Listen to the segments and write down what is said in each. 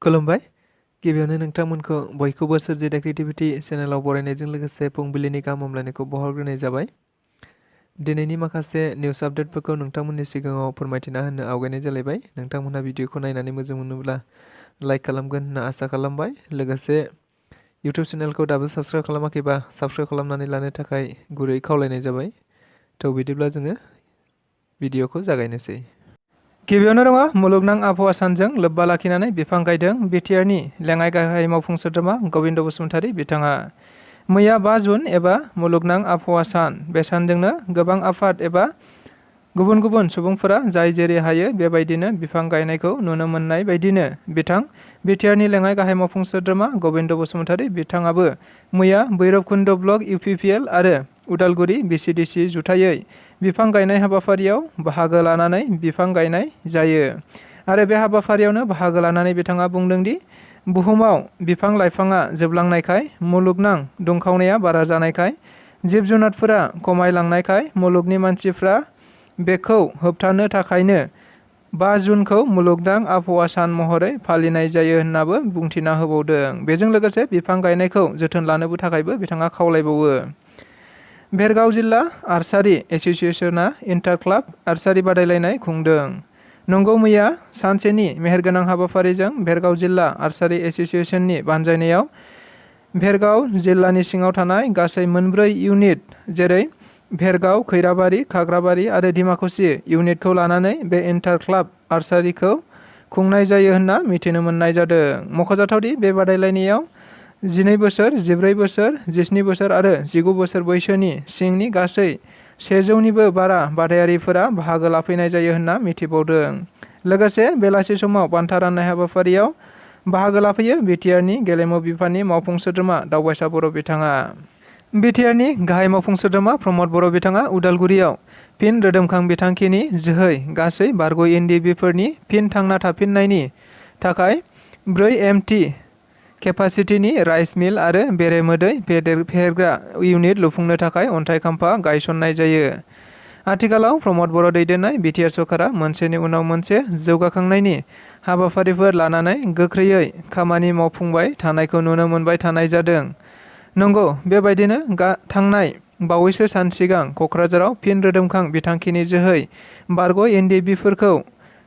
खुलुमबाय। गिबियावनो नोंथांमोनखौ बयखौबो सोरजिदा क्रिएटिभिटि चेनेलाव बरायनायजों लोगोसे फुंबिलिनि गाहाम हामलायनायखौ बावहरग्रोनाय जाबाय। दिनैनि माखासे निउस आपडेटफोरखौ नोंथांमोननि सिगाङाव फोरमायथिना होनो आवगायनाय जालायबाय। नोंथांमोनहा भिडिअखौ नायनानै मोजां मोनोब्ला लाइक खालामगोन होनना आसा खालामबाय। लोगोसे इउटिउब चेनेलखौ दाबो साबस्क्राइब खालामाखैबा साबस्क्राइब खालामनानै लानो थाखाय गुरै खावलायनाय जाबाय। थ' बिदिब्ला जोङो भिडिअखौ जागायनोसै। गिबियावनो दङ मुलुगनां आबहावा सानजों लोब्बा लाखिनानै बिफां गायदों बिटिआरनि लेङाइ गाहाय मावफुं सोद्रोमा गबिन्द बसुमतारी बिथाङा। मैया 5 जुन एबा मुलुगनां आबहावा सान। बे सानजोंनो गोबां आफाद एबा गुबुन गुबुन सुबुंफोरा जाय जेरै हायो बेबायदिनो बिफां गायनायखौ नुनो मोननाय बायदिनो बिथां बिटिआरनि लेङाइ गाहाय मावफुं सोद्रोमा गबिन्द बसुमतारी बिथाङाबो मैया भैरबकुन्द ब्लक इउपिपिएल आरो उदालगुरि बिसिडिसि जुथायै बिफां गायनाय हाबाफारियाव बाहागो लानानै बिफां गायनाय जायो। आरो बे हाबाफारियावनो बाहागो लानानै बिथाङा बुंदों दि बुहुमाव बिफां लाइफाङा जोबलांनायखाय मुलुगनां दुंखावनाया बारा जानायखाय जिब जुनारफोरा खमायलांनायखाय मुलुगनि मानसिफ्रा बेखौ होबथानो थाखायनो 5 जुनखौ मुलुगनां आबहावा सान महरै फालिनाय जायो होन्नाबो बुंथिना होबावदों। बेजों लोगोसे बिफां गायनायखौ जोथोन लानोबो थाखायबो बिथाङा खावलायबावो। भेरगाव जिल्ला आर्चारि एस'सिएशना इन्टार क्लाब आर्चारि बादायलायनाय खुंदों। नंगौ मैया सानसेनि मेहेरगोनां हाबाफारिजों भेरगाव जिल्ला आर्चारि एस'सिएशननि बानजायनायाव भेरगाव जिल्लानि सिङाव थानाय गासै 4 इउनिट जेरै भेरगाव, खैराबारि, खाग्राबारि आरो डिमाकुसि इउनिटखौ लानानै बे इन्टार क्लाब आर्चारिखौ खुंनाय जायो होन्ना मिथिनो मोननाय जादों। मख'जाथावदि बे बादायलायनायाव 12 बोसोर, 14 बोसोर, 17 बोसोर आरो 19 बोसोर बैसोनि सिंनि गासै 100निबो बारा बादायारिफोरा बाहागो लाफैनाय जायो होन्ना मिथिबावदों। लोगोसे बेलासि समाव बान्था राननाय हाबाफारियाव बाहागो लाफैयो बिटिआरनि गेलेमु बिफाननि मावफुं सोद्रोमा दावबायसा बर' बिथाङा। बिटिआरनि गाहाय मावफुं सोद्रोमा प्रमद बर' बिथाङा उदालगुरियाव फिन रोदोमखां बिथांखिनि जोहै गासै बारग' एनडिबिफोरनि फिन थांना थाफिननायनि थाखाय 4 एमटि केपासिटिनि राइस मिल आरो बेरेमोदै फेहेरग्रा इउनिट लुफुंनो थाखाय अन्थाइ खाम्फा गायसननाय जायो। आथिखालाव प्रमद बर' दैदेननाय बिटिआर सरकारा मोनसेनि उनाव मोनसे जौगाखांनायनि हाबाफारिफोर लानानै गोख्रैयै खामानि मावफुंबाय थानायखौ नुनो मोनबाय थानाय जादों। नंगौ, बेबायदिनो थांनाय बावैसो सान सिगां क'क्राझाराव फिन रोदोमखां बिथांखिनि जोहै बारग' एनडिबिफोरखौ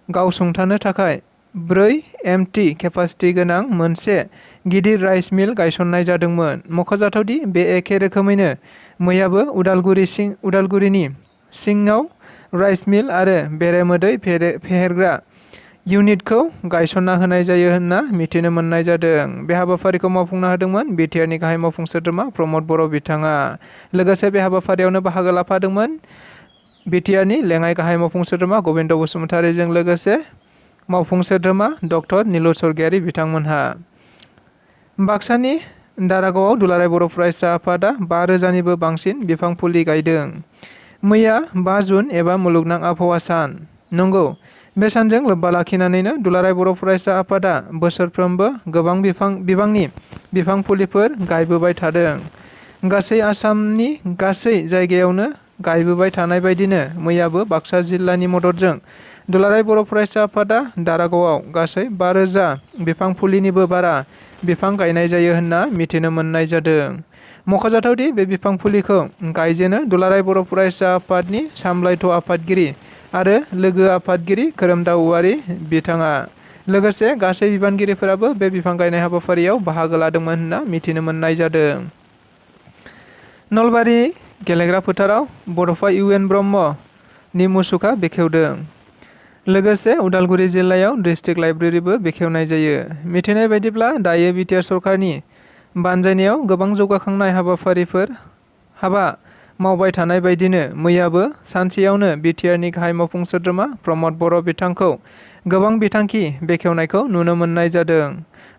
गावसुंथानो थाखाय 4 एमटि केपासिटि गोनां मोनसे गिदिर राइस मिल गायसननाय जादोंमोन। मख'जाथावदि बे एखे रोखोमैनो मैयाबो उदालगुरिनि सिङाव राइस मिल आरो बेरेमोदै फेहेरग्रा इउनिटखौ गायसनना होनाय जायो होन्ना मिथिनो मोननाय जादों। बे हाबाफारिखौ मावफुंना होदोंमोन बिटिआरनि गाहाय मावफुं सोद्रोमा प्रमद बर' बिथाङा। लोगोसे बे हाबाफारियावनो बाहागो लाफादोंमोन बिटिआरनि लेङाइ गाहाय मावफुं सोद्रोमा गबिन्द बसुमतारीजों लोगोसे मावफुं सोद्रोमा डक्टर निलुर स्वर्गियारी बिथांमोनहा। बाक्सानि दारागावआव दुलाराय बर' फरायसा आफादा 5,000निबो बांसिन बिफां फुलि गायदों। मैया 5 जुन एबा मुलुगनां आबहावा सान। नंगौ, बे सानजों लोब्बा लाखिनानैनो दुलाराय बर' फरायसा आफादा बोसोरफ्रोमबो गोबां बिबांनि बिफां फुलिफोर गायबोबाय थादों। गासै आसामनि गासै जायगायावनो गायबोबाय थानाय बायदिनो मैयाबो बाक्सा जिल्लानि मददजों दुलाराय बर' फरायसा आफादा दारागावआव गासै 5,000 बिफां फुलिनिबो बारा बिफां गायनाय जायो होन्ना मिथिनो मोननाय जादों। मख'जाथावदि बे बिफां फुलिखौ गायजेनो दुलाराय बर' फरायसा आफादनि सामलायथ' आफादगिरि आरो लोगो आफादगिरि खोरोमदाव औवारी बिथाङा। लोगोसे गासै बिबानगिरिफोराबो बे बिफां गायनाय हाबाफारियाव बाहागो लादोंमोन होन्ना मिथिनो मोननाय जादों। नलबारि गेलेग्रा फोथाराव बड'फा इउ एन ब्रह्मनि मुसुखा बेखेवदों। लोगोसे उदालगुरि जिल्लायाव डिस्ट्रिक्ट लाइब्रेरिबो बेखेवनाय जायो। मिथिनाय बायदिब्ला दायो बिटिआर सरकारनि बानजायनायाव गोबां जौगाखांनाय हाबा मावबाय थानाय बायदिनो मैयाबो सानसेयावनो बिटिआरनि गाहाय मावफुं सोद्रोमा प्रमद बर' बिथांखौ गोबां बिथांखि बेखेवनायखौ नुनो मोननाय जादों।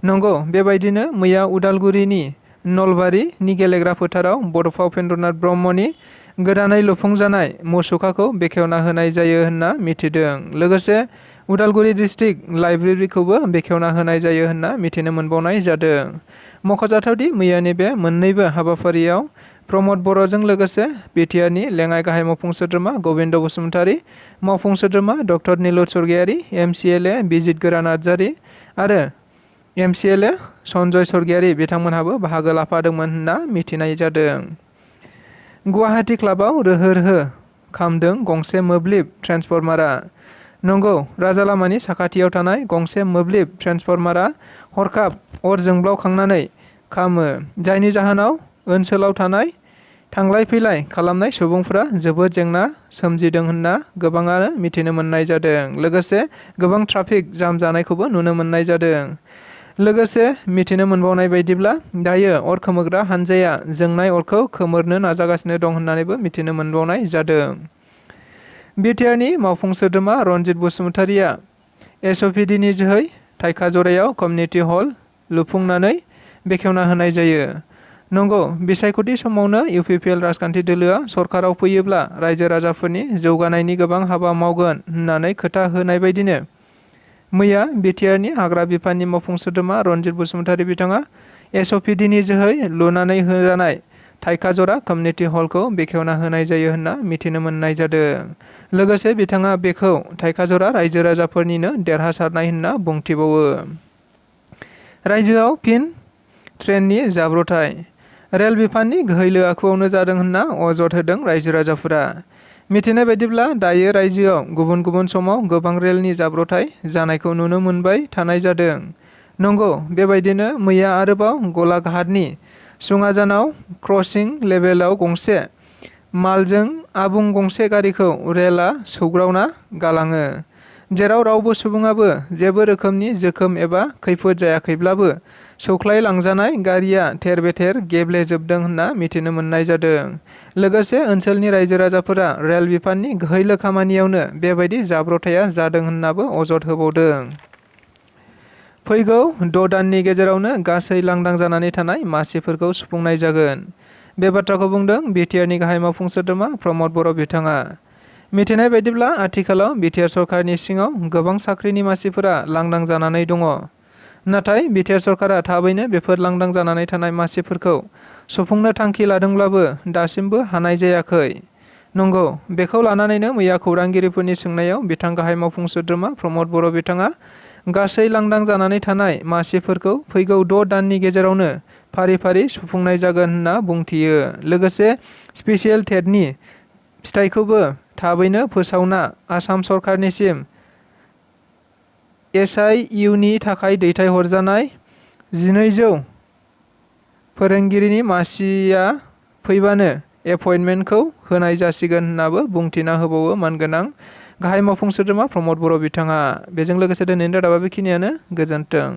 नंगौ, बेबायदिनो मैया उदालगुरिनि नलबारिनि गेलेग्रा फोथाराव बड'फा उपेन्द्रनाथ ब्रह्मनि गोदानै लुफुंजानाय मुसुखाखौ बेखेवना होनाय जायो होन्ना मिथिदों। लोगोसे उदालगुरि डिस्ट्रिक्ट लाइब्रेरिखौबो बेखेवना होनाय जायो होन्ना मिथिनो मोनबावनाय जादों। मख'जाथावदि मैयानि बे मोन्नैबो हाबाफारियाव प्रमद बर'जों लोगोसे बिटिआरनि लेङाइ गाहाय मावफुं सोद्रोमा गबिन्द बसुमतारी, मावफुं सोद्रोमा डक्टर निलुर स्वर्गियारी, एमसिएलए बिजित गोरा नार्जारी आरो MCLA सन्जय सरगियारि बिथांमोनहाबो बाहागो लाफादोंमोन होनना मिथिनाय जादों। गुवाहाटि क्लाबाव रोहो रोहो खामदों गंसे मोब्लिब ट्रेन्सफर्मारा। नंगौ, राजालामानि साखाथियाव थानाय गंसे मोब्लिब ट्रेन्सफर्मारा हरखाब अर जोंब्लावखांनानै खामो, जायनि जाहोनाव ओनसोलाव थानाय थांलाय फैलाय खालामनाय सुबुंफोरा जोबोद जेंना सोमजिदों होनना गोबाङानो मिथिनो मोननाय जादों। लोगोसे गोबां ट्राफिक जाम जानायखौबो नुनो मोननाय जादों। लोगोसे मिथिनो मोनबावनाय बायदिब्ला दायो अर खोमोरग्रा हानजाया जोंनाय अरखौ खोमोरनो नाजागासिनो दं होननानैबो मिथिनो मोनबावनाय जादों। बिटिआरनि मावफुं सोद्रोमा रनजित बसुमतारिया एसअपिडिनि जोहै थाइखाजरायाव कमिउनिटि हल लुफुंनानै बेखेवना होनाय जायो। नंगौ, बिसायख'थि समावनो इउपिपिएल राजखान्थि दोलोआ सरकाराव फैयोब्ला रायजो राजाफोरनि जौगानायनि गोबां हाबा मावगोन होननानै खोथा होनाय बायदिनो मैया बिटिआरनि हाग्रा बिफाननि मावफुं सोद्रोमा रनजित बसुमतारि बिथाङा एसअपिडिनि जोहै लुनानै होजानाय थाइखाजरा कमिउनिटि हलखौ बेखेवना होनाय जायो होनना मिथिनो मोननाय जादों। लोगोसे बिथाङा बेखौ थाइखाजरा रायजो राजाफोरनिनो देरहासारनाय होनना बुंथिबावो। रायजोआव फिन ट्रेननि जाब्रथाय। रेल बिफाननि गोहैलो आखुआवनो जादों होनना अजद होदों रायजो राजाफोरा। मिथिनाय बायदिब्ला दायो रायजोआव गुबुन गुबुन समाव गोबां रेलनि जाब्रथाय जानायखौ नुनो मोनबाय थानाय जादों। नंगौ, बेबायदिनो मैया आरोबाव गलाघाटनि सुङाजानाव क्रसिं लेभेलाव गंसे मालजों आबुं गंसे गारिखौ रेलआ सौग्रावना गालाङो, जेराव रावबो सुबुङाबो जेबो रोखोमनि जोखोम एबा खैफोद जायाखैब्लाबो सौख्लायलांजानाय गारिया थेर बेथेर गेब्लेजोबदों होनना मिथिनो मोननाय जादों। लोगोसे ओनसोलनि रायजो राजाफोरा रेल बिफाननि गोहैलो खामानियावनो बेबायदि जाब्रथाया जादों होननाबो अजद होबावदों। फैगौ 6 दाननि गेजेरावनो गासै लांदां जानानै थानाय मासिफोरखौ सुफुंनाय जागोन। बे बाथ्राखौ बुंदों बिटिआरनि गाहाय मावफुं सोद्रोमा प्रमद बर' बिथाङा। मिथिनाय बायदिब्ला आथिखालाव बिटिआर सरकारनि सिङाव गोबां साख्रिनि मासिफोरा लांदां जानानै दङ। नाथाय बिटिआर सरकारा थाबैनो बेफोर लांदां जानानै थानाय मासिफोरखौ सुफुंनो थांखि लादोंब्लाबो दासिमबो हानाय जायाखै। नंगौ, बेखौ लानानैनो मैया खौरांगिरिफोरनि सोंनायाव बिथां गाहाय मावफुं सोद्रोमा प्रमद बर' बिथाङा गासै लांदां जानानै थानाय मासिफोरखौ फैगौ 6 दाननि गेजेरावनो फारि फारि सुफुंनाय जागोन होनना बुंथियो। लोगोसे स्पेसियेल टेटनि फिथायखौबो थाबैनो फोसावना आसाम सरकारनिसिम एसआइइउनि थाखाय दैथायहरजानाय 1200 फोरोंगिरिनि मासिया फैबानो एपइन्टमेन्टखौ होनाय जासिगोन होननाबो बुंथिना होबावो मानगोनां गाहाय मावफुं सोद्रोमा प्रमद बर' बिथाङा। बेजों लोगोसे दिनैनि रादाबा बेखिनियानो। गोजोन्थों।